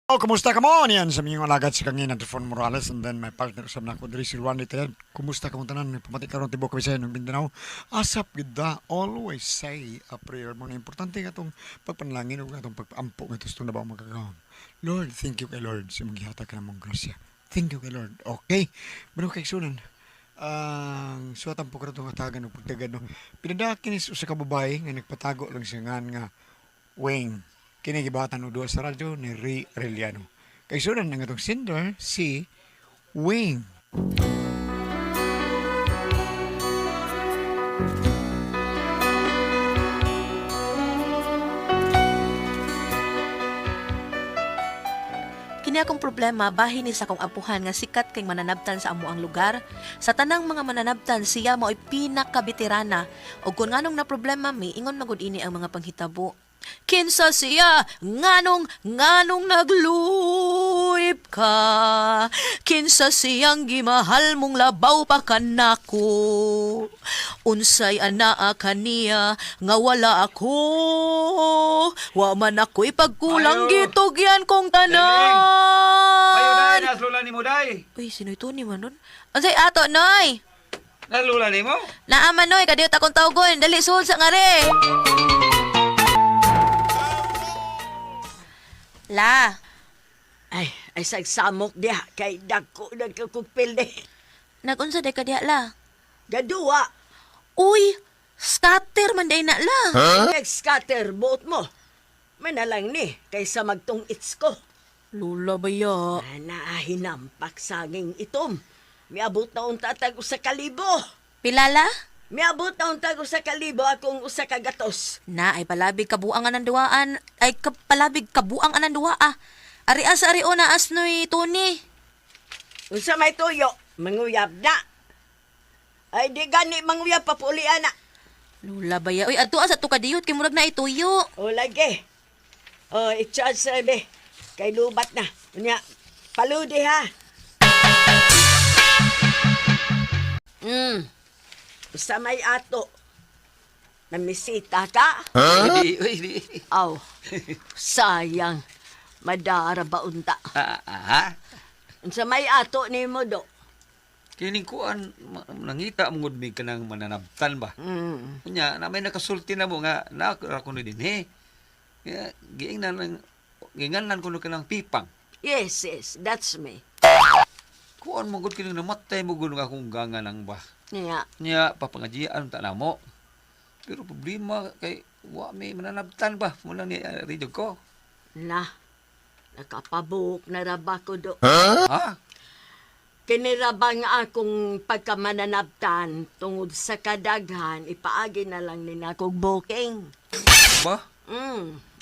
Oh, kumusta ka mo? Niyan sa miyong alagad si Kangina Trifon Morales and then my partner usab nako diri si Juan Literal. Kumusta ka mo tanan? Pamati karon tibuok Kabisayan ug Mindanao. Asap gid da, always say a prayer mo na importante nga atong pagpanalangin ug atong pagpaampo nga sa atong makagagahom. Lord, thank you kay Lord sa imong gihatag kanamong grasya. Thank you kay Lord. Okay. Mano kay sunan. Ang suwatan po karon hatagan og pagtagad no. Pinadaki ni usa ka babae nga nagpatago lang siya ngan nga Wayne. Kini gibatan og duha sa radyo ni Ray Arellano. Kay sunan ang atong sender si Wayne. Kini akong problema bahin ni sa akong apuhan nga sikat kay mananabtan sa amoang lugar. Sa tanang mga mananabtan siya mao'y pinakabeterana ug kun nganong na problema mi ingon magud ini ang mga panghitabo. Kinsa siya nganong nganong nagluib ka? Kinsa siyang gimahal mong labaw pa kanako? Unsay anaa kaniya nga wala ako? Wa man ako'y pagkulang Ayo. gitugyan kong tanan. Ayo day, naslula ni mo day. Uy, sino ito ni Manon? Unsay ato, Noy? Naslula ni mo? Naaman, Noy, kadiyot akong tawgon. Dali, sul sa ngari. La, Ay, ay sagsamok diha kay dagko nagkakupil di. nagunsa day ka diha, la? Gaduwa, Uy, scatter man day na, la. huh? Nag-scatter buot mo. Manalang ni kaysa magtungits ko. Lula ba ya? Ana hinampak saging itom. Miabot na unta tag usa ka libo. Pilala? Miabot na untag usa ka libo akong usa ka gatos. Na, ay palabig kabuang anang duwaan. Ay, palabig kabuang anang duwa, ah. Ari sa ari na asnoy, Tony. Unsa may tuyo, manguyab na. Ay di gani manguyab papuli ana. Lula ba ya? Uy, adto sa to kadiyot kay murag na ituyo. O lagi. O i-charge sa be. Kay lubat na. Unya, paludi ha. Sa may ato. Namisita ka? Huh? Uy, uy, di. Aw. Sayang. Madara ba unta? Ah, ah, ha? Sa may ato ni mo do. Kining kuan nangita mo gud mi kanang mananabtan ba. Unya na may nakasulti na mo nga na ako ni dinhi. Kaya giingnan lang giinganan ko kanang pipang. Yes, yes, that's me. Kuan mo gud kining namatay mo gud nga akong ganganang ba. Niya. Nya papangajian ta namo. Pero problema kay wa mi mananabtan ba muna ni radio ko. Na. Nakapabuok na raba ko do. Ha? Kiniraba nga akong pagkamananabtan tungod sa kadaghan, ipaagi na lang ni akong booking. Ba?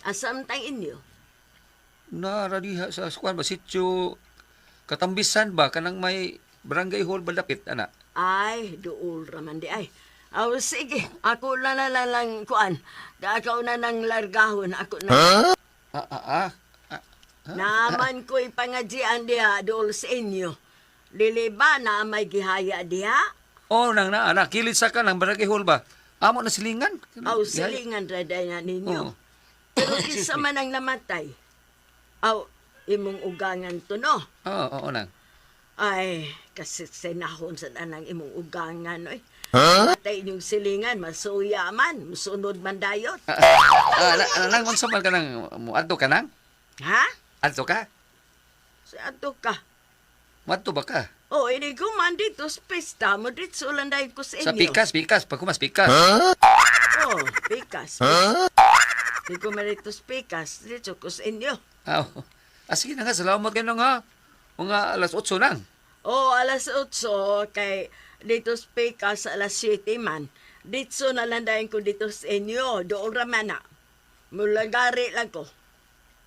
Asam tang inyo? Naradiha sa kuan ba sityo Katambisan ba kanang may barangay hall ba dapit ana? Ay, duol raman di ay. Aw, sige, ako na na lang, lang kuan. Ako na nang largahon, ako na. Ah, ah, ah. Ah, Naaman ko'y pangajian diha, duol sa inyo. Dili ba na may gihaya diha? Oh, nang na ana kilid sa kanang barangay hall ba? Amo na silingan. Aw, silingan ra day na ninyo. Oo. Pero kinsa man ang namatay. Aw, imong ugangan to no. Oo, oo nang. Ay, kasi senahon sa tanang imong ugangan, oy. Huh? Matay inyong silingan, masuya man, musunod man dayot. Ah, ah, nang unsa man kanang moadto ka nang? Ha? Adto ka? Sa ato ka. Moadto ba ka? Oh, ini ko man dito sa pista mo dito lang dahil ko sa inyo. Sa pikas, pikas, pagkumas pikas. Oh, pikas. Di ko man dito sa pikas, dito ko sa inyo. Ah, oh. Ah, sige na nga, salamat kayo nang ha. Mga alas 8 nang. Oh, alas 8 kay dito sa pikas alas 7 man. Dito na lang dahil ko dito sa inyo. Doon raman na. Mulagari lang ko.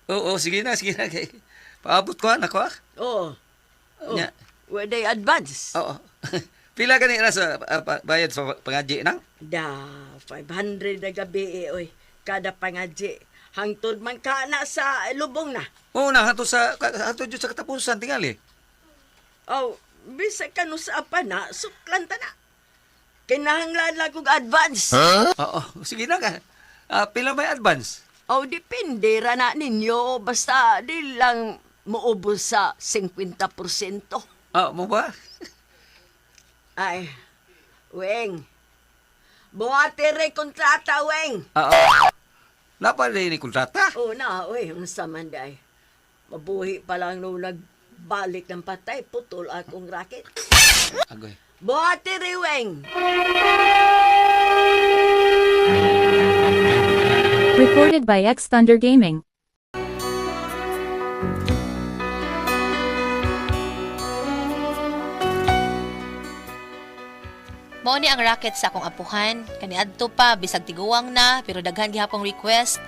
Oo, oo, sige na, sige na. Kay, paabot ko anak ko ah. Oh. Oh. Nya. Wala advance. Oo. Pila gani na sa bayad sa pangadji nang? Da, 500 na gabi eh, oy. Kada pangadji. Hangtod man ka na sa lubong na. Oo na, hato sa hato jud sa katapusan tingali. Oh, bisa ka no sa apa na, suklan ta na. Kinahanglan lang kong advance. Oo, sige na ka. Ah, pila may advance? Oh, depende ra na ninyo. Basta di lang Muubos sa 50%. Ah, mo ba? Ay, Weng. Buhati rin kontrata, Weng. Ah, ah. Napa ni kontrata? Oo na, uy, unsa man day. Mabuhi pa lang nung nagbalik ng patay, putol akong racket. Agoy. Buhati rin, Weng. Recorded by X Thunder Gaming. Mao ni ang racket sa akong apuhan. Kaniadto pa bisag tiguang na pero daghan gihapong request.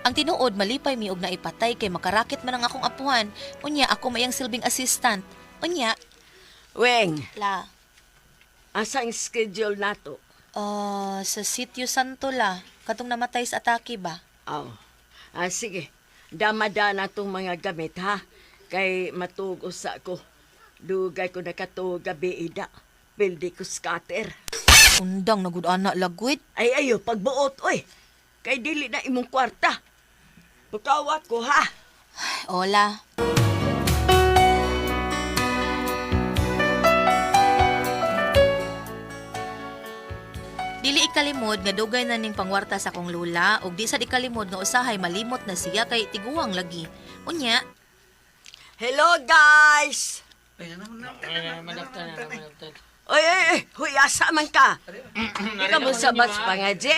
Ang tinuod malipay mi og naipatay kay makaraket man ang akong apuhan. Unya ako mayang silbing assistant. Unya Weng, la asang schedule nato? Sa Sitio Santo la katong namatay sa atake ba? Aw. Ah, sige. Damada na tong mga gamit, ha? Kay matuog usa ko. Dugay ko nakatuog gabi ida. Pildi ko scatter. Undang na gud ana lagwit. Ay, ayo, pagbuot, oy. Kay dili na imong kwarta. Pukawat ko, ha? Ay, Hola. Dili ikalimod nga dugay na ning pangwarta sa akong lula ug di sad ikalimod nga usahay malimot na siya kay tiguang lagi. Unya, Hello, guys! Ay, Oy, oy, oy, huy, asa man ka? Ikaw mo sa bats pangadje?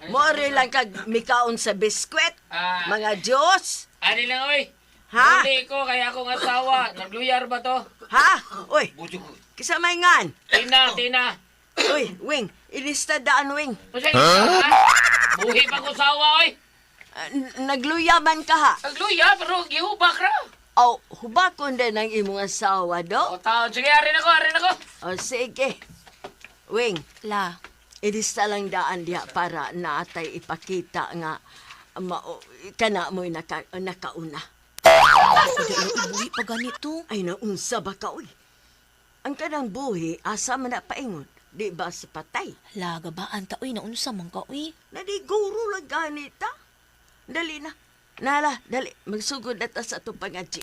Mori lang kag mikaon sa biskwit? Ah. Mga Diyos? Ani lang, oy. Ha? Huli ko, kaya akong asawa. Nagluyar ba to? Ha? Uy, kisa may ngan. Tina, Tina. Uy, Wing, ilista daan, Wing. Huh? Ha? Buhi pa ko sawa, oy. Ah, nagluya man ka ha? Nagluya, pero gihubak ra. Aw, hubakon din ang imong asawa, do? O taon, sige, arin ako, arin ako. O, sige. Wing, la, ilista lang daan diha para naatay ipakita nga mao, kana mo'y nakauna. buhi pa ganito. Ay, naunsa ba ka, uy? Ang kanang buhi, asa man na paingon? Di ba sa patay? La, gabaan ta uy naunsa man ka uy. Nadiguro lang ganita. Dali na. Nala, dali. Magsugod na ta sa itong pangadji.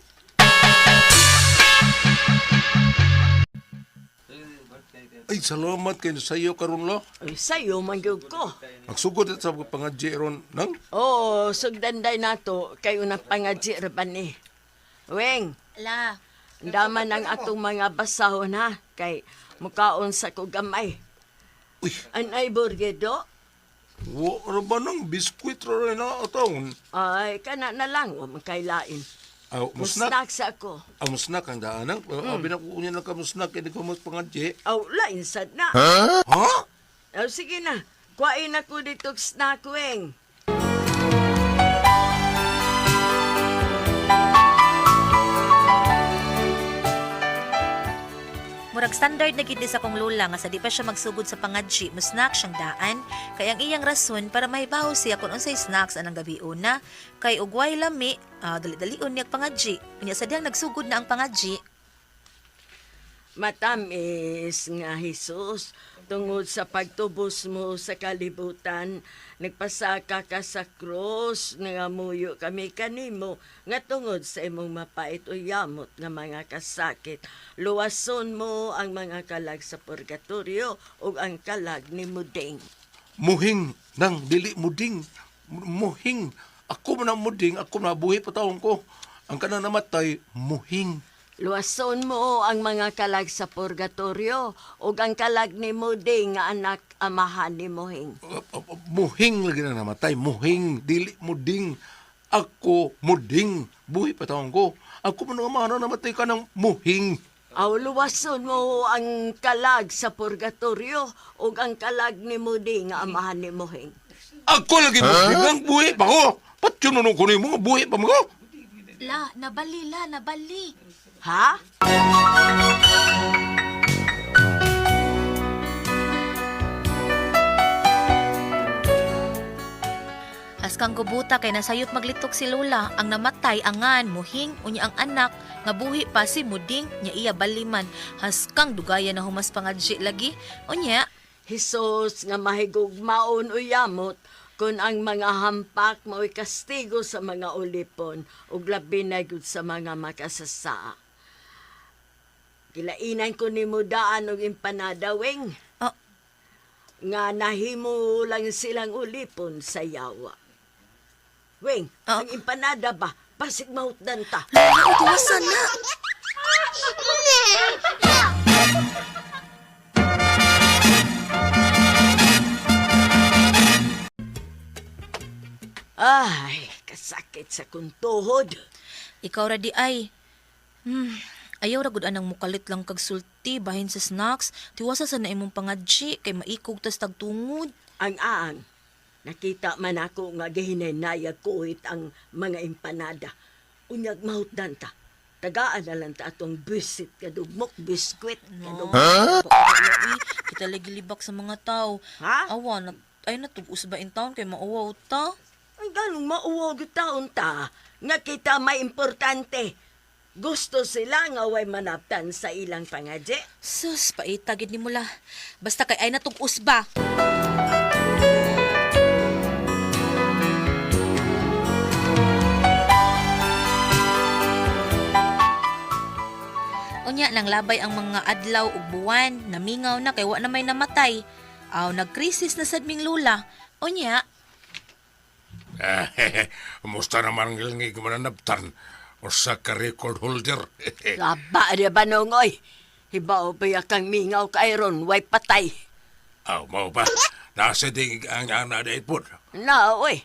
Ay, salamat kay sa iyo karon lo. Ay, sayo man gyud ko. Magsugod at sa pangadji ron nang. Oo, sugdanday nato kay unang pangadji ra ba ni. Weng, La, daman ang atong mga basahon ha kay mukaon sa ko gamay. Uy, Anay burgedo? wa ra ba nang biskwit ra rin na atong. Ay, kana na lang wa man kay lain. Aw, musnak. Musnak sa ako. Ang musnak ang daanan. Abi na ko unya na ka musnak kay di ko mas pangadji. Aw, lain sad na. Ha? Aw, sige na. Kuwain ako dito snack, Weng. Murag standard na gid ni sa akong lola nga sa di pa siya magsugod sa pangadji, mo snack siyang daan. Kay ang iyang rason para mahibaw siya kung unsay snacks anang gabi una, kay ugway lami, dali-dalion niya ang pangadji. Unya sa diyang nagsugod na ang pangadji, Matamis nga Hesus, tungod sa pagtubos mo sa kalibutan, nagpasaka ka sa krus, nangamuyo kami kanimo, nga tungod sa imong mapait o yamot nga mga kasakit. Luwason mo ang mga kalag sa purgatorio ug ang kalag ni Muding. Muhing nang dili muding. Muhing. Ako man ang muding, ako na buhi pa taon ko. Ang kanang namatay, muhing. Luwason mo ang mga kalag sa purgatorio ug ang kalag ni Muding nga anak amahan ni Muhing. Muhing lagi na namatay, muhing, dili muding. Ako muding, buhi pa taon ko. Ako man ang amahan na namatay ka ng muhing. Aw, luwason mo ang kalag sa purgatorio ug ang kalag ni Mudi nga amahan ni Muhing. Ako lagi muding ang buhi pa ko. Patyon mo nung kunin mo, buhi pa mo ko. la, nabali la, nabali. Ha? Askang gubuta kay nasayop maglitok si Lola, ang namatay angan muhing unya ang anak nga buhi pa si Muding nya iya baliman. Haskang dugaya na humas pangadji lagi. Unya Hesus nga mahigugmaon o yamot, Kung ang mga hampak mao'y kastigo sa mga ulipon ug labi na gyud sa mga makasasaa. Gilainan ko nimo daan og empanada, Weng. Ah. Nga nahimo lang silang ulipon sa yawa. Weng, Ah. ang empanada ba? Pasig mahutdan ta. Lola, tiwasan na. Ay, kasakit sa kuntuhod. Ikaw ra di ay. Ayaw ra gud anang mukalit lang kag sulti bahin sa snacks. Tiwasa sa na imong pangadji kay maikog tas tagtungod. Ang aang, nakita man ako nga gihinay-nayag kuhit ang mga empanada. Unyag mahutdan ta. Tagaan na lang ta atong bisit kadugmok, biskwit No. kadugmok. Huh? Kita lagi libak sa mga tao. Ha? Awa na ay natug-us ba in town kay mauwaw ta? Ang ganong mauwag taon ta, nga kita may importante. Gusto sila nga way manaptan sa ilang pangadje. Sus, paita gid ni mula. Basta kay ay natug-us ba? Unya nang labay ang mga adlaw ug buwan, namingaw na kay wa na may namatay. Aw nagkrisis na sad ming lula. Unya, Kumusta naman ang ilang mananabtan? Usa ka record holder. Laba di ba nongoy? Hibaw pa kang mingaw kay ron, way patay. Aw, mao ba? Nasa ding ang ana dait po. Na, oy.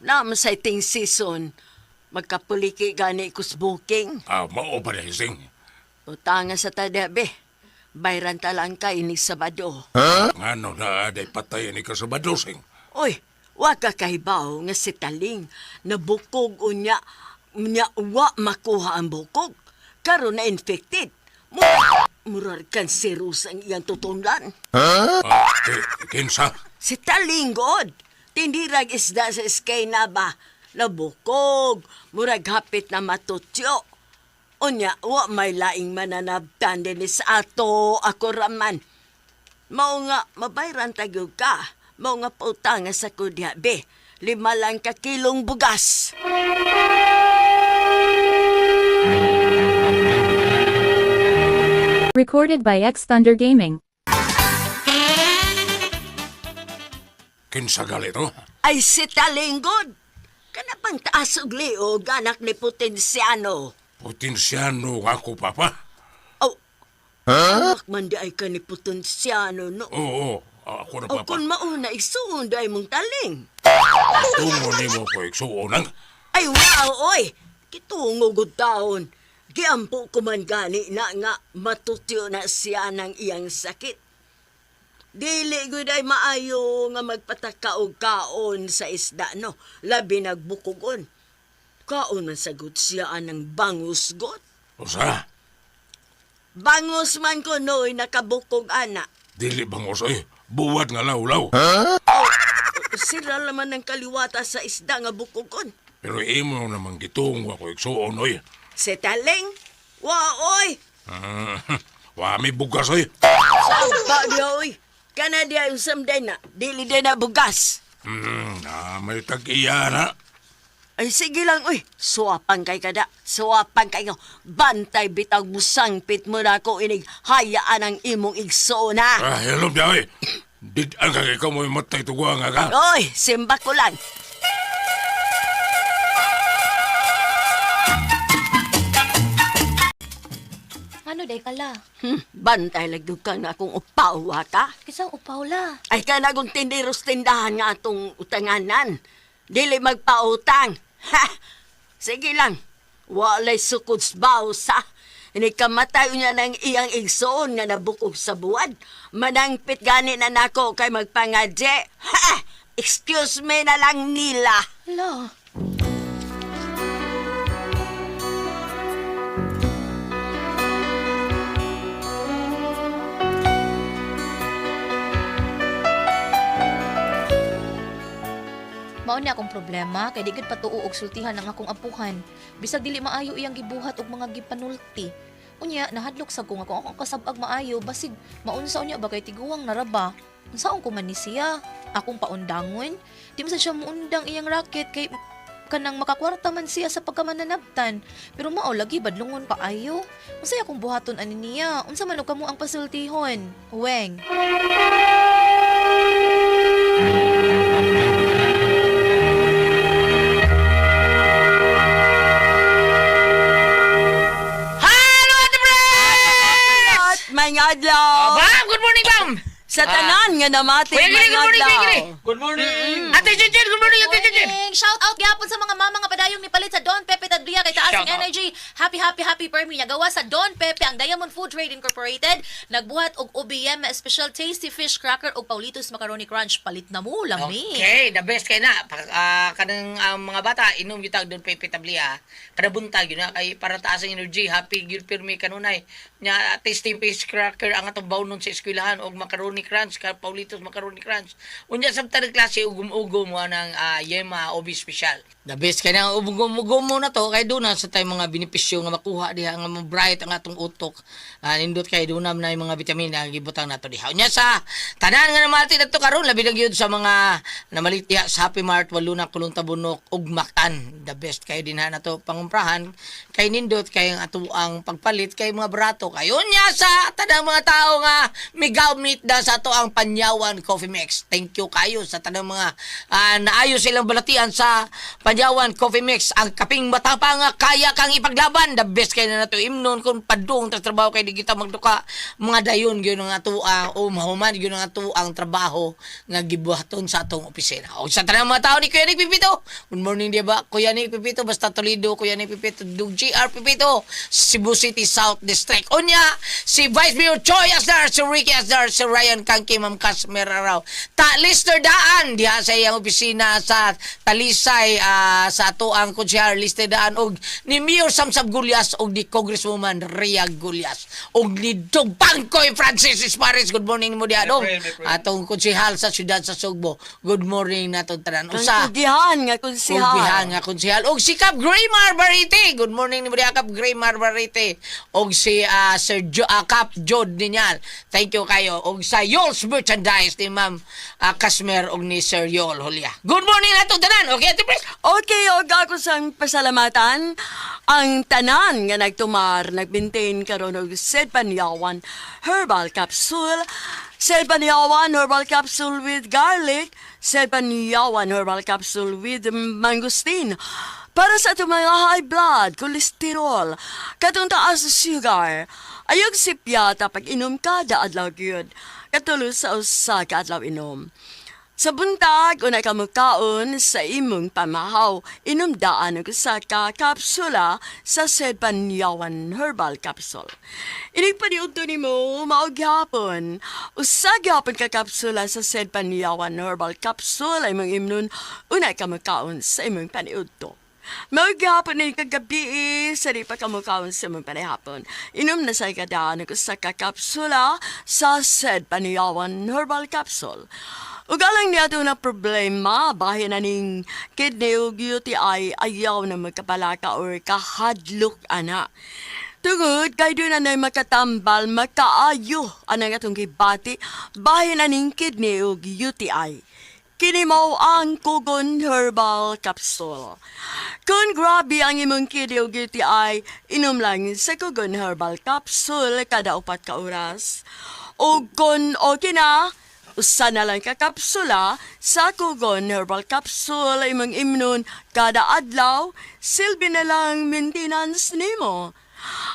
Naam sa iting season. Magkapuliki gani kus booking. Aw, mao ba dahil sing? Utanga sa tadabi. Bayran talang ka inig Sabado. Ngano na aday patay ni kasabado sing? Oy, wa ka kahibaw nga si Taling nabukog unya unya wa makuha ang bukog. Karon na infected. Murar kanseros ang iyang tutunlan. Ah, kinsa? Si Taling god. Tindirag isda sa iskay ba? Nabukog, murag hapit na matutyo. Unya, wa may laing mananabtan din sa ato ako raman. Mao nga, mabayran tagyog ka. Mao nga pautanga sa kudya, be. 5 lang ka kilong bugas. Recorded by X Thunder Gaming. Kinsa galito? Ay si Talinggod! Kana pang taas og liog, anak ni Potensiano. Potensyano ako, papa. Oh, anak man di ay ka ni Potensiano, no? Oo, ako na, O papa. kung mauna, isuon ay mong taling. Tungo nimo ko igsuonang. Ay, wow, oy! Kitungo gud taon. Giampo ko man gani na nga matutyo na siya ng iyang sakit. Dili gud ay maayo nga magpataka og kaon sa isda no, labi nagbukogon. Kaon man sagot siya ng bangus got. Usa, Bangus man ko noy nakabukog ana. dili bangos oy. Buwat nga lawlaw. Sira laman ng kaliwata sa isda nga bukogon. Pero imo namang gitungo ako igsuon oy. Si Taling, wa oy, Wa may bugas oy. Ba di oy. Kana di ay usam day na. Dili day na bugas. Na may tag-iya na. Ay sige lang oy. Suwapan kay kada. Suwapan kay nga. Bantay bitag musangpit mo na ako inig hayaan ang imong igsoon ha. Ah, hello di oy. Did ang kag ikaw mo'y matay tuwa nga ka. Oy, simba ko lang. ano day kala? Bantay lagdug ka na akong upaw ha ka. Kisang upaw la. Ay kana kong tindiros tindahan nga atong utanganan. Dili magpautang. Ha! Sige lang. Walay sukod sa baos ha. Ini kamatay niya ng iyang igsoon nga nabukog sa buwad. Manangpit gani na nako kay magpangadje. Ha! Excuse me na lang nila. La. Mao ni akong problema kay di gid patuo og sultihan ang akong apuhan. Bisag dili maayo iyang gibuhat og mga gipanulti. Unya nahadlok sa ko nga kung akong kasab-ag maayo basig maunsa unya ba kay tiguang na ra ba. Unsaon ko man ni siya? Akong paundangon? Di man sad siya muundang iyang racket kay kanang makakwarta man siya sa pagkamananabtan. Pero mao lagi badlungon pa ayo. Unsay akong buhaton ani niya? Unsa man og kamo ang pasultihon? Weng. Hello, Ate Pres! May adlaw. Bam! Good morning, Bam! Sa tanan nga namati, Kuya Giri, may good morning, Kuya adlaw. Giri! Good morning. Ate Chinchin, good morning, Ate Chinchin! Morning! Shout out gyapon sa mga mama nga padayong nipalit sa Don Pepe Tadria kay taas Shout ang out. energy. Happy happy happy permi nagawa sa Don Pepe ang Diamond Food Trade Incorporated nagbuhat og OBM special tasty fish cracker og Paulitos Macaroni Crunch palit na mo lami. Okay, the best kay na. Kanang mga bata, inom gyud tag Don Pepe Tablia. Kada buntag yun na kay para taas ang energy, happy gyud pirmi kanunay. Nya tasty fish cracker ang atong bawnon sa eskwelahan og macaroni crunch, ka Paulitos macaroni crunch. Unya sa tanang klase ugom-ugom mo ng Yema Obi special. The best kay na ugom-ugom mo na to kay doon na sa tay mga benepisyo nga makuha diha nga mo bright ang atong utok. Nindot kay doon na yung mga bitamina nga gibutang nato diha. Unya sa tanan nga namati nato karon labi na gyud sa mga namalit diha sa Happy Mart Waluna Kulong Tabunok ug Mactan. The best kayo dinha nato pangumprahan kay nindot kay ang ato ang pagpalit kay mga barato kayo nya sa tanang mga tao nga migamit na sa ato ang Panyawan Coffee Mix. Thank you kayo sa tanang mga naayos silang balatian sa Panyawan Coffee Mix. Ang kaping matapang nga kaya kang ipaglaban. The best kayo na nato imnon kung padung tas trabaho kay di kita magduka mga dayon gyud ang ato o mahuman gyud ang ato ang trabaho nga gibuhaton sa atong opisina. O sa tanang mga tao ni Kuya Nick Pipito. Good morning di ba? Kuya Nick Pipito basta Toledo, Kuya Nick Pipito, Dug GR Pipito, Cebu City South District. Unya si Vice Mayor Choi Asnar, si Ricky Asnar, si Ryan Kangki, Ma'am Casmer Araw. Ta Lister Daan diha sa iyang opisina sa Talisay sa ato ang konsehal Lister Daan og ni Mayor Samsam Gulyas og ni Congresswoman Ria Gulyas og ni Dog Pangkoy Francis Espares. Good morning mo diha dong. My friend, my friend. Atong konsehal sa siyudad sa Sugbo. Good morning natong tanan. Kang Usa kugihan nga konsihal. Kugihan nga konsehal. Og si Cap Gray Marbarite. Good morning ni Maria Cap Gray Marbarite. Og si Sir Cap Jod Ninyal. Thank you kayo. Og sa Yol's Merchandise ni Ma'am Casmer og ni Sir Yol Hulia. Good morning nato tanan. Okay, Ate Pres? Okay, og ako sang pasalamatan ang tanan nga nagtumar, nagbintain karon og Sedpanyawan Herbal Capsule. Sedpanyawan Herbal Capsule with garlic, Sedpanyawan Herbal Capsule with mangosteen. Para sa atong mga high blood, cholesterol, katong taas sa sugar, ayog sipyata pag inom kada adlaw gyud. Katulo sa usa ka adlaw inom. Sa buntag, una ka mukaon sa imong pamahaw, inom daan og usa ka kapsula sa Sedpanyawan Herbal Capsule. Inig paniudto nimo mao gyapon. Usa gyapon ka kapsula sa Sedpanyawan Herbal Capsule ay imong imnon una ka mukaon sa imong paniudto. Mao gyapon ni kagabi sa di pa ka mukaon sa imong panihapon. Inom na sa kadaan og usa ka kapsula sa Sedpanyawan Herbal Capsule. Ug alang niya na problema, bahin na ning kidney ug UTI ayaw na magkapalaka or kahadlok ana. Tungod kay doon na makatambal, makaayo anang atong gibati, bahin na ning kidney ug UTI. Kini mao ang Kugon Herbal Capsule. Kung grabe ang imong kidney ug UTI, inom lang sa Kugon Herbal Capsule kada 4 ka oras. O kung okay na, usa na lang ka kapsula sa Kugon Herbal Capsule imong imnon kada adlaw, silbi na lang maintenance nimo.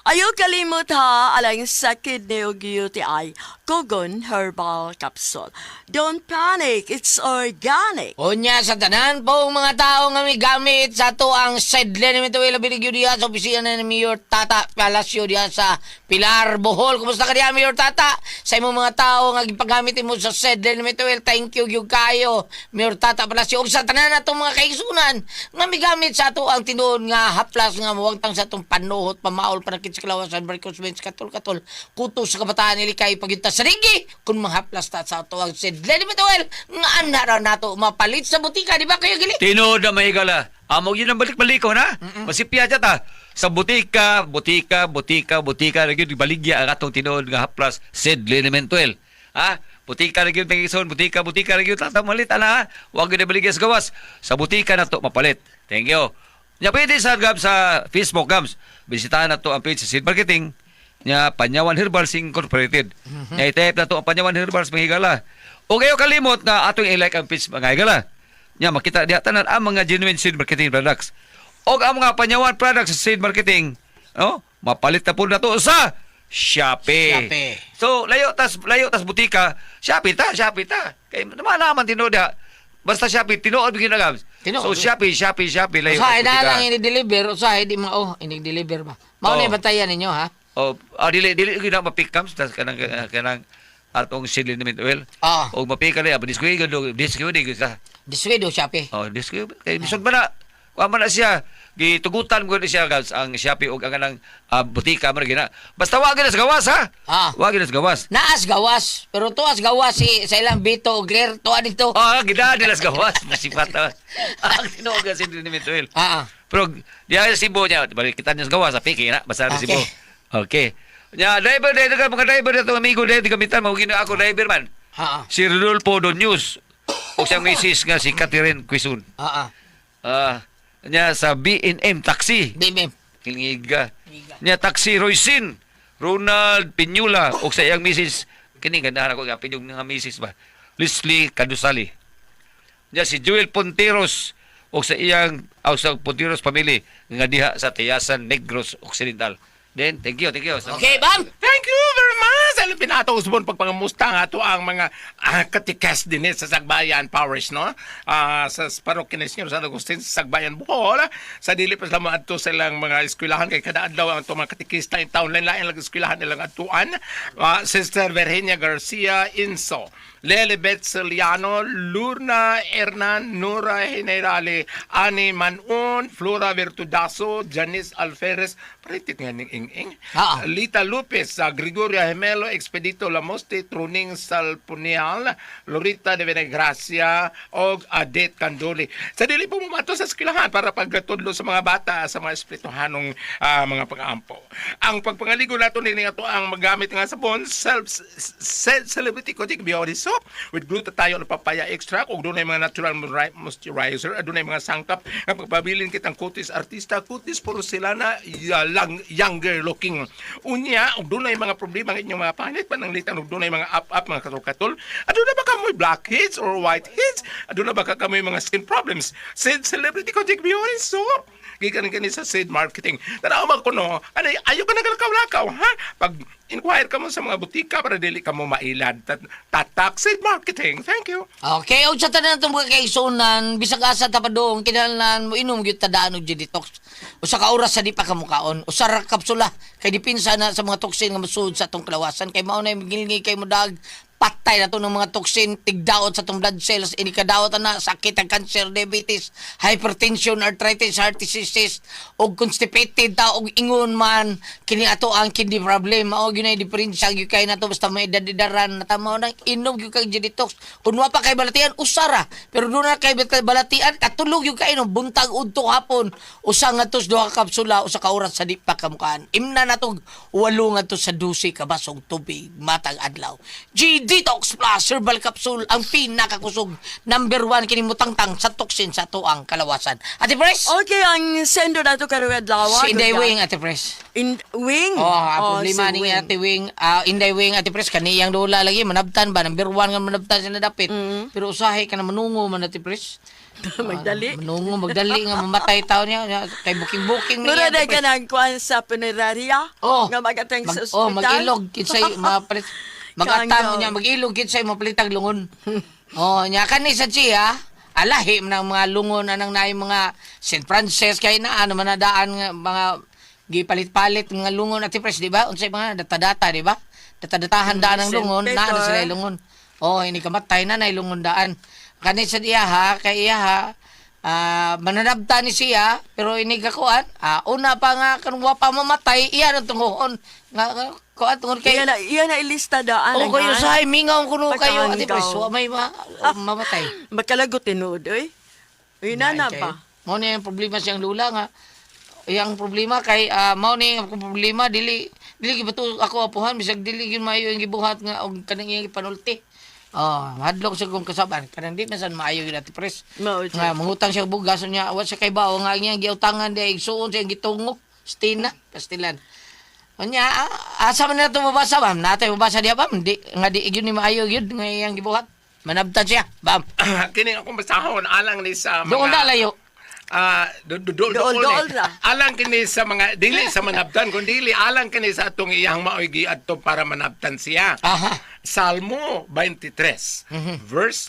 Ayaw kalimot ha, alang sa kidney ug UTI, Kugon Herbal Capsule. Don't panic, it's organic. Unya sa tanan pong mga tao nga may gamit sa ato ang sedle ni Mituel Binigyo diha sa opisina ni Mayor Tata Palacio diha sa Pilar, Bohol. Kumusta ka diha Mayor Tata? Sa imong mga tao nga gipagamit mo sa sedle ni Mituel, thank you gyud kayo Mayor Tata Palacio. Ug sa tanan natong mga kaigsunan nga may gamit sa ato ang tinuod nga haplas nga muwagtang sa atong panuhot, pamaol, panakit sa kalawasan, varicose veins, katol-katol, kuto sa kabataan ilikay pagyunta sa rigi kung manghaplas ta sa ato ang sedle ni Mituel nga ana raw nato mapalit sa butika, di ba kayo gili? Tinuod na mahigala. Amo yun ang balik-balik ko na. Masipya dyan ta. Sa butika, butika, butika, butika. Lagi baligya ang atong tinuod nga haplas. Sid Linimentuel. Ha? Butika ra gyud mga igsoon, butika, butika ra gyud tata malit ana ha. Wa gyud baligya sa gawas. Sa butika na to mapalit. Thank you. Nya pwede sa Gab sa Facebook Gabs. Bisitahan na to ang page sa Seed Marketing nya Panyawan Herbals Incorporated. Nya i-type na to ang Panyawan Herbals, mga higala. O kayo kalimot nga atong i-like ang page, mga higala. Nya makita diha tanan ang mga genuine Seed Marketing products. Og ang mga Panyawan products sa Seed Marketing, no? Mapalit na po na to sa Shopee. Shopee. So layo tas butika, Shopee ta, Shopee ta. Kay naman naman tinuod diha. Basta Shopee, tinuod gyud na, Gabs. Tinuod. So Shopee, Shopee, Shopee, layo Usahay tas na butika. lang ini-deliver, usahay di mao ini-deliver ba. Mao Oh. na bantayan ninyo ha. Oh, dili dili gyud na mapik tas kanang kanang atong seed liniment oil. Ah. Og mapik ka rin, diskuy gyud, diskuy gyud ka. Diswido Shopee. Oh, diskuy kay bisod man na. Kuha man na siya. Gitugutan ko ni siya, Gabs, ang Shopee og ang kanang butika man gina. Basta wa gyud na sa gawas ha. Ah. Wa gyud na sa gawas. Naas gawas, pero tuas gawas si sa ilang Bito og Claire tuwa dito. Oh, gida nila sa gawas. Masipat na. Ang tinuod nga seed liniment oil. Ah. Ah. Pero diya sa Cebu niya, balik kita niya sa gawas, sa piki na, basta sa Okay. Cebu. Okay. Nya driver dito ka mga driver dito amigo dito gamitan mo gina ako driver man. Ah. Ah. Si Rodolfo Donews o siyang misis nga si Catherine Quezon. Ah. Ah. Ah, nya sa B&M Taxi. BMM. Kingiga. Nya Taxi Roycin, Ronald Piñula o sa iyang misis kini gandahan ako nga pinyog nga misis ba. Leslie Kadusali. Nya si Joel Ponteros o sa iyang o sa Ponteros family nga diha sa Tayasan, Negros Occidental. Then thank you, thank you. Okay, bam. Thank you very much. Alam pinato usbon pagpangamusta nga ato ang mga katikes din sa Sagbayan Parish, no? Sa parokya ni Senyor San Agustin sa Sagbayan, Bohol. Sa dili pa sila moadto sa ilang mga eskwelahan kay kada adlaw ang atong mga katikista in town lain-lain lang eskwelahan nilang adtuan. Sister Virginia Garcia Inso, Lelibet Celiano, Lurna Hernan, Nora Generale, Ani Manon, Flora Virtudaso, Janice Alferez, paritik nga ning ing-ing. Ah. Lita Lopez, Gregoria Gemelo, Expedito Lamoste, Truning Salpunial, Lorita de Benegracia, og Adet Candoli. Sa dili po mumato sa eskwelahan para pagkatudlo sa mga bata sa mga espirituhanong mga pag-ampo. Ang pagpangaligo nato nini ato ang magamit nga sabon self celebrity Kojic Beauty Soap with glutathione, papaya extract ug dunay mga natural moisturizer, adunay mga sangkap nga pagpabilin kitang kutis artista, kutis porcelana, lang younger looking. Unya ug dunay mga problema ang inyong mga panit pananglitan ug dunay mga up-up mga katol-katol. Aduna ba kamoy blackheads or whiteheads? Aduna ba ka kamoy mga skin problems? Said Celebrity Kojic Beauty Soap. Gikan kani sa Seed Marketing. Tanaw man kuno, ano, ayaw ka nagalakaw-lakaw, ha? Pag inquire ka mo sa mga butika para dili ka mo mailad. Tatak Seed Marketing. Thank you. Okay, og sa tanan atong mga kaigsuonan, bisag asa ta padung kinahanglan mo inom gyud tadaan og detox. Usa ka oras sa di pa kamukaon, usa ra ka kapsula kay depensa na sa mga toxin nga mosuod sa atong kalawasan kay mao na gilngi kay mo dag patay na to ng mga toxin tigdaot sa atong blood cells ini kadaot na sakit ang cancer, diabetes, hypertension, arthritis, heart diseases og constipated ta og ingon man kini ato ang kidney problem. Mao gyud nay diferensya gyud kay nato basta may edad-edaran na tama nang inom gyud kay detox. Kun wa pa kay balatian, usara, pero doon na kay balatian katulog gyud kay inom buntag udto hapon, usa ngadto sa duha ka kapsula usa ka oras sa di pa kamukaan. Imna natog 8 ngadto sa 12 ka basong tubig matag adlaw. G Detox Plus Herbal Capsule ang pinakakusog, number 1 kini mutangtang sa toxin sa tuang kalawasan, Ate Pres. Okay, ang sendo nato karong adlaw. Si Inday Wing, Ate Pres. In Wing. Oh, ang problema si ni Wing. Ate Wing, Inday Wing, Ate Pres, kaniyang lola lagi manabtan ba, number 1 nga manabtan siya nadapit. Pero usahay ka na manungo man, Ate Pres. Magdali. Manungo, magdali nga mamatay tao niya kay booking-booking niya. Mura Ate na Pres. ka nagkuhan sa funeraria. Oh. Nga magatang sa ospital. Oh, mag-ilog kinsay mapalit. Magatang Kanggo. niya mag-ilog kinsay mapalitag lungon. Oh, nya kani sa siya alahi man ang mga lungon anang naay mga St. Francis kay na ano man nadaan nga mga gipalit-palit nga lungon, Ate Pres, di ba? Unsay mga data-data, di ba? Data-datahan daan ang St. lungon, naa na Peter. sila lungon. Oh, ini kamatay na nay lungon daan. Kani sa iya ha, kay iya ha, mananabta ni siya pero ini kakuan, una pa nga kanung wa pa mamatay iya nang tungohon nga nga, kuan tungod kay Iya na ilista daan. Oh, kayo ang sa mingaw kuno kayo, Ate Pagkaanggaw. Pres, wa may mamatay. Makalagot tinuod, oy. Uy, nana pa. Mao ni ang problema siyang lula nga. Iyang problema kay mao ni ang problema dili dili gibato ako apuhan bisag dili gyud maayo ang gibuhat nga og kaning iyang gipanulti. Oh, mahadlok sa kong kasaban. Kanang di man san maayo yun, Ate Pres. Mao siya. Nga mangutang siya og bugas niya, wa siya kay bao nga iyang giutangan di igsuon siya gitungo. Stina, pastilan. Unya, asa man na ito mabasa, ma'am? Natay mabasa diya, ma'am? Di, nga di yun ni maayo yun, nga iyang gibuhat. Manabtan siya, bam. Kini akong basahon alang ni sa mga Doon na layo. Ah, do do do Dool, dool ra. Alang kini sa mga dili sa manabtan kun dili alang kini sa atong iyang maoy giadto para manabtan siya. Aha. Salmo 23 verse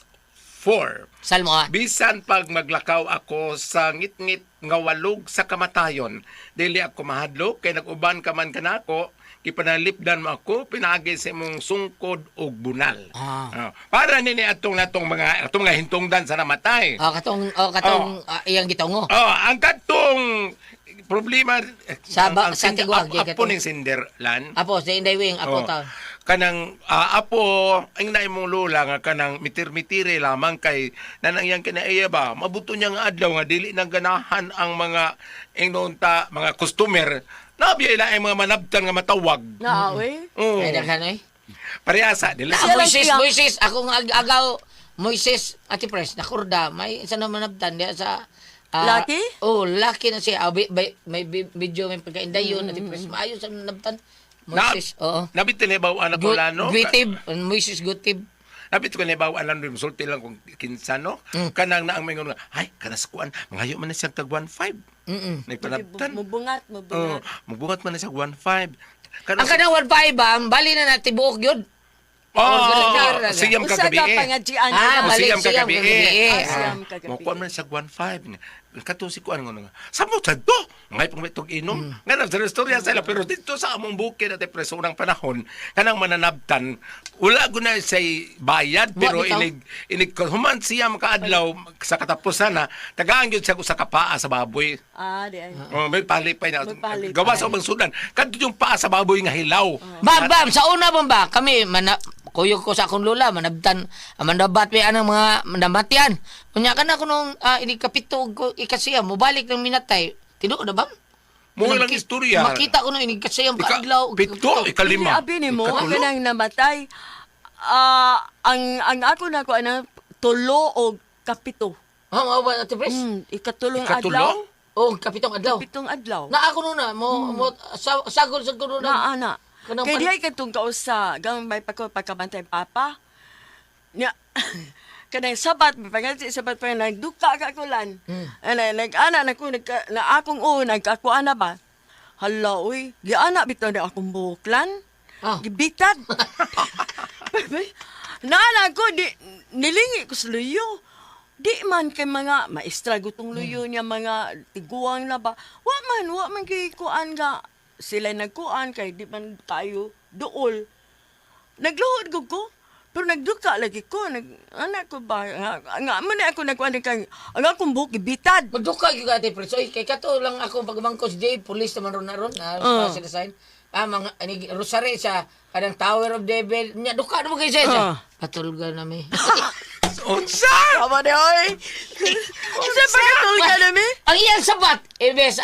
4. Salmo, ah. Bisan pag maglakaw ako sa ngitngit nga walog sa kamatayon, dili ako mahadlok kay nag-uban ka man kanako, gipanalipdan mo ako pinaagi sa imong sungkod ug bunal. Ah. Ah, para nini atong natong mga atong mga hintungdan sa namatay. Ah, katong, oh, katong iyang gitungo. Oh, ang katong problema Sa tiguang, apo katong- ning Sinderlan. Apo, sa Inday Wing, apo Oh. taon. Kanang apo ang na imong lola nga kanang mitir-mitire lamang kay nanang iyang kinaiya ba mabuto niya nga adlaw nga dili nang ganahan ang mga ingnon ta mga customer nabiya ila ang mga manabtan nga matawag. Na, oy. Oo. Ay, daghan, eh. Parehasa dili. Ah, Siya lang Moises, siya. Moises, ako nga agaw, Moises, Ate Pres, nakurda, may isa na manabtan diya sa... Lucky? Oh, lucky na siya. Ah, may video, may pagkaindayon, Ate Pres, maayo sa manabtan. Moises, oo. Nabit tinibaw anak ko lano. Gutib, Moises Gutib. Nabit ko nibaw alam rin sulti lang kung kinsa no. Kanang naang mingon nga ay kanas kuan mangayo man na siya tag 15. Nagpanabtan. Mubungat, Oh, mubungat. mubuhat man na siya 15. Ang kanang 1.5 ba, ang bali na na tibuok yun. Oh, siyam Usa kagabi ka eh. pangadjian. Ah, Oh, balik siyam siyam kagabi kagabi eh. eh. Ah, siyam kagabi. Mo kuan man siya 15. Kato si kuan ngono nga. Samo sa do. Ngay pang itog inom. Nga na sa istorya sila pero dito sa among bukid at preso unang panahon kanang mananabtan wala guna say bayad Wa pero bitaw. inig inig human siya makaadlaw sa katapusan na tagaan gyud siya usa ka paa sa baboy. Ah, di ay. Oh, may palipay na. May palipay. Gawa sa ubang sudan. Kadto yung paa sa baboy nga hilaw. Bam, bam, sa una bam ba, kami, mana, kuyog ko sa akong lola, manabtan, manabat may anang mga namatian. Unya ka na ko nung inikapito ko ikasiya, mubalik ng minatay. Tinuod na bam? Mo lang Maki- istorya. Makita ko nung inikasiyam Ika, kaadlaw. pito, Dili ikalima. abi nimo Ikatulo. kanang namatay. Ah, ang ako na ko ana tulo og kapito. Ha, mao ba Ate Pres? Ikatulong Ikatulo? adlaw. Oh, kapitong adlaw. Pitong adlaw. Na ako nuna, mo sagol sa kuno Na na. ana. Kanang Kay pan- dihay katong kausa, gamay may pagko pagkabantay papa. Nya kanang sabat pangansi sabat pa nagduka ka kulan. Ana nag-ana na ko nagka, na akong o nagkakuan na ba. Hala oy, giana bitaw na akong buklan. Ah. Gibitad. Naana ko di nilingi ko sa luyo. Di man kay mga maestra gutong luyo niya mga tiguang na ba. Wa man kay kuan nga sila nagkuan kay di man tayo duol. Nagluhod ko ko. Pero nagduka lagi ko. Nag, anak ko ba? Nga, nga man na ako nagkuan kay ang akong buhok gibitad. Magduka gyud ka, Ate Pres. Oy, kay kato lang ako pagmangkos Jay, police naman ron na ron. Na, sila sign. Ah, mga ani rosary sa kanang Tower of Devil. Nya duka na mo kay siya. Patulga na mi. Unsa? Aba di oy. Unsa pa katulga na mi? Ang iyang sabat, ibes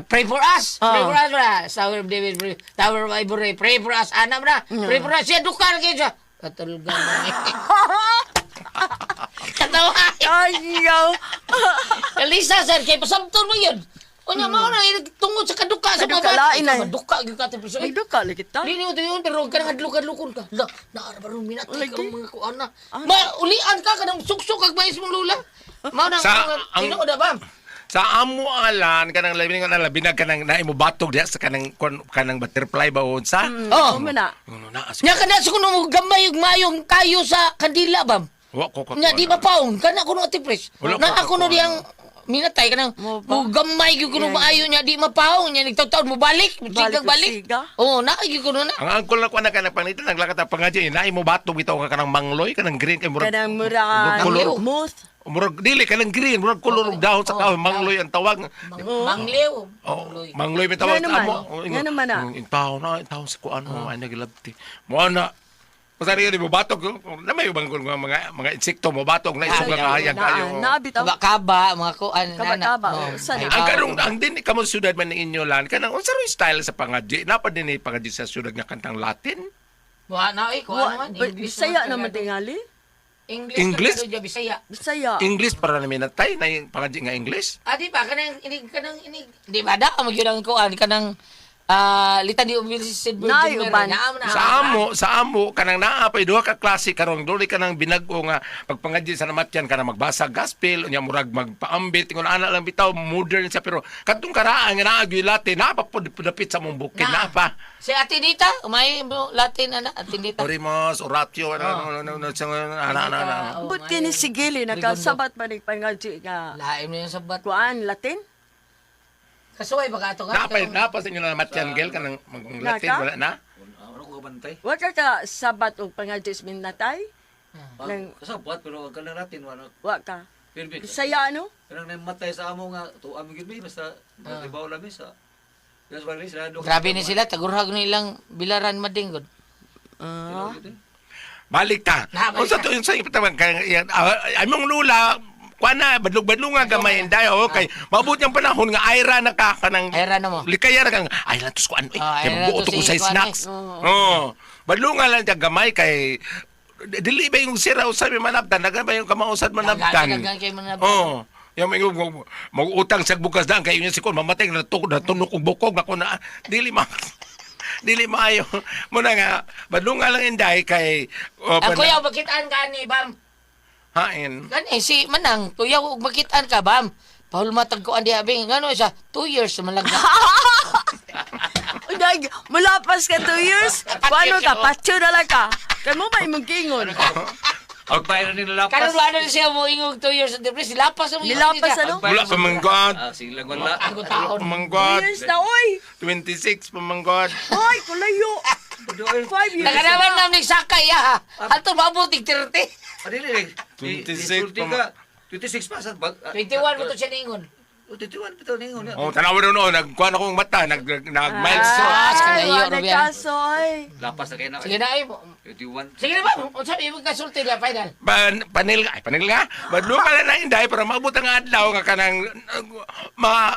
pray for us. Pray for us bra. Tower of David, pray, Tower of Ivory, pray for us. Ana bra. Pray for us. Siya duka na kayo siya. Patulga na mi. Katawa. Ay, yaw. Elisa sir, kay pasabton mo yun. Unya mao na tungod sa kaduka sa Kaduka, mga lain na. Maduka gyud ka, Ate Pres. Oy, Nagduka lagi ta. Dili mo yun, pero kanang hadlok-hadlokon ka. La, naara ba ron minatay ka Lagi. mga kuan na. Ma, ulian ka, kanang suksok kag mais mong lula. Mao na, tinuod na ba? Sa amo alan kanang labi nga labi na kanang naimo batog diha sa kanang kanang butterfly ba unsa? Oh. Mo na. Ngono na as. Nya kana sa kuno mo gamay ug mayong kayo sa kandila bam. Wa ko ka. Nya di ba paong kana kuno Ate Pres. Wala Na ko ako no diyang minatay kanang Mo mo ba? gamay gyud kuno maayo nya di mapaong nya nagtawtaw mo balik, Balik balik balik. siga. Oh, na gyud kuno na. Ang angkol na ko na kanang panglitan naglakat ang pangadya naimo batog bitaw ka kanang mangloy kanang green kay murag Kanang murag Murag kolor. moth. Murag dili kanang green murag kolor og dahon sa kahoy mangloy ang tawag. Mangliw. Oh, mangloy may tawag Nga naman. amo. Oh, Nga naman, ah. Ang tao na, ang tao sa kuan mo, ay nagilabti. Mo na. Masari yun, mo batog. Na may ubang mga mga mga insekto mo batog na isog nga hayag kayo. Na, bitaw. Kaba-kaba mga kuan Kaba-kaba, Oh. oh, sa Ay, Ang karong ang din kamo syudad man ninyo lan kanang unsa ro style sa pangadji? Napa din ni pangadji sa syudad nga kantang Latin? Wa na eh, kuan Wa, naman. English Bisaya naman kargado. tingali. English. English? Kargado dya, Bisaya. Bisaya. English para namin natay na yung pangadji nga English. Ah, di ba? Kanang inig, kanang inig. Di ba? Da, magyud ang kuan. Kanang, litan di Blessed Virgin Naay, Mary. uban. Naam na. Sa amo kanang naa pa duha ka klase karon duli kanang binag-o nga pagpangadji sa namatyan kanang magbasa gospel unya murag magpaambit ingon ana lang bitaw modern siya pero kadtong karaan nga naa gyud Latin naa pa pud dapit sa mong bukid naa pa. Si Ate Dita, umay mo Latin ana, Ate Dita. Orimos, oratio, ano, ano, ano, ano, ano, ano, ano. Oh, But may- kini sigili nakasabat man ni pangadji nga Laim na yung sabat. kuan Latin. Kasuway ba ka ato nga? Naa pa sa inyo na namatyan, Gel, kanang mag-Latin, Naka? wala na? Ano ko kabantay? Wa ka ka sabat og pangadji sa minatay? Nang Kasabot pero ang kanang natin wala. wa ka. Pero Bisaya no? kanang namatay sa amo nga tuwa mo gyud mi basta natibaw lang mi sa. Grabe ni sila, tagurhag nilang bilaran madinggod. Ah. Balik ta. Na, balik Unsa ta. to unsa ipatawag kay among lula kuan na badlog-badlong nga gamay inday okay. Maabot yung panahon nga ayra na ka kanang Ayra na mo. Likaya ra kang ay lang tos kuan oy. Ah, Kay ayra magbuot to ko si sa kuan, eh. snacks. Oo. Badlungan lang ta gamay kay dili ba yung sira usab yung manabtan daghan ba yung kamausad manabtan. Daghan kay manabtan. Oo. Yung mga mag-utang sa bukas daan kay yun si kon mamatay na tunok og bukog nako na dili ma dili maayo muna nga badlungan lang inday kay oh, Ang kuya, makitaan ka ni Bam. hain. Gani si Manang, kuya, ug makitaan ka Bam. Pahulmatag ko andi abing ngano siya, 2 years man lang. Uy, mulapas ka 2 years. Paano ka? Patyo na lang ka. Kay mo ba imong gingon? Pagbayad na nila Karon wala na siya mo ingog 2 years ang depress, lapas mo. Nilapas ano? Wala pa manggod. Ah, sige lang wala. Ako taon. 2 Manggod. years na oy. 26 pamanggod. Oy, kulayo. 5 years. Naganaman namin sakay ya. Ato maabot tig 30. Adili eh. 26 pa. 26 pa sa bag. 21 mo to siya ningon. Oh, 21 bitaw ningon. Oh, tanawa noon, oh, nagkuan akong mata, nag nag milestone. Ah, Ay, kalayo, wala Rubian. kaso oy. Lapas na kayo na. Sige na ay. 21. Sige na ba? Unsa imong kasulti niya final? Panil ay panil nga. Badlong ka lang na inday para maabot ang adlaw nga kanang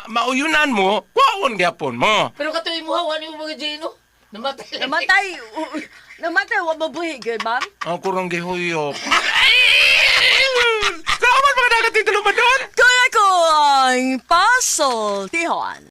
mauyunan mo, kuwaon gyapon mo. Pero katuloy mo hawa ni mga Gino. Namatay lang. Namatay. Namatay wa mabuhi gyud, ma'am. Ang kurang gihuyop. Salamat mga dagat tulumanon. Kuya ko ang pasultihan.